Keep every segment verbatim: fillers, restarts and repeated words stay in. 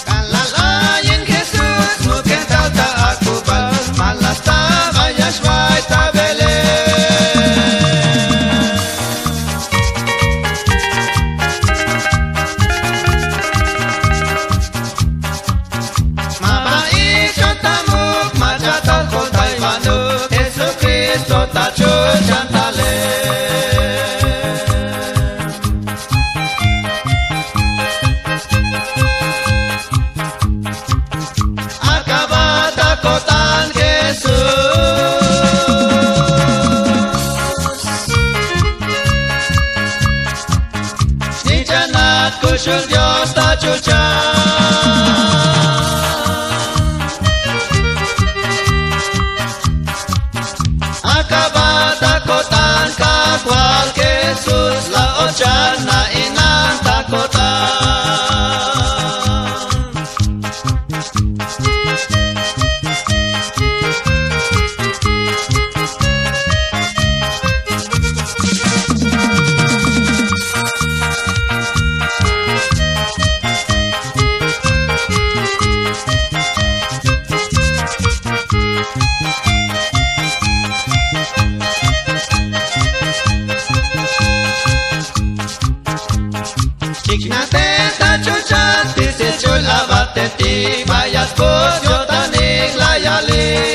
K'alal ayin Jesús, muk'en tal ta akubal, ma la sta ba ya xbay ta Belén. Ma ba ich'on ta muk', mach'a tal koltaybanuk, Jesucristo ta chuchan tale. Ak'a ba ta ko'tan Jesús. Snich'anat kuxul Dios ta chuchan. Ak'a ba ta ko'tan Kajwal Jesús, la ochan na inan ta ko'tan. Chiknate ta chuchan, spisil ch'ul abatetik, bayal k'ot yo'tanik la yalik.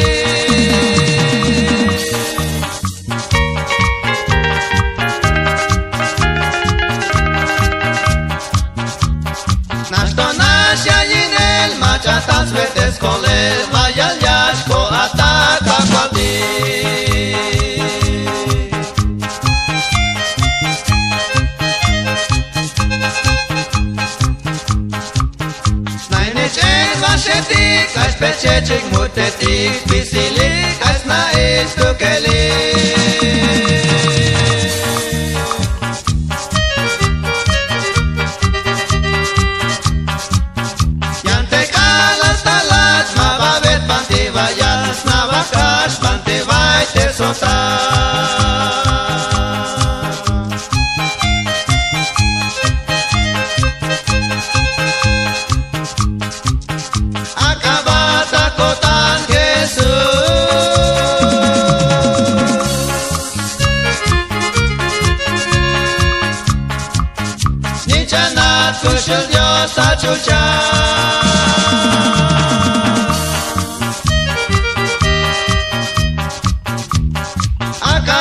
Nax to nax ya yinel, mach'a ta swenteskolel, bayal ya xko'atak Kajwaltik. Snainej ch'en baxetik, k'ax pechechik mutetik, spisilik k'ax sna'ik stukelik. Yan te k'alal talat, ma ba bet banti bayal, sna ba kax banti bay te so'tan. Ak'a ba ta ko'tan Jesús. Snich'anat kuxul Dios ta chuchan. Ak'a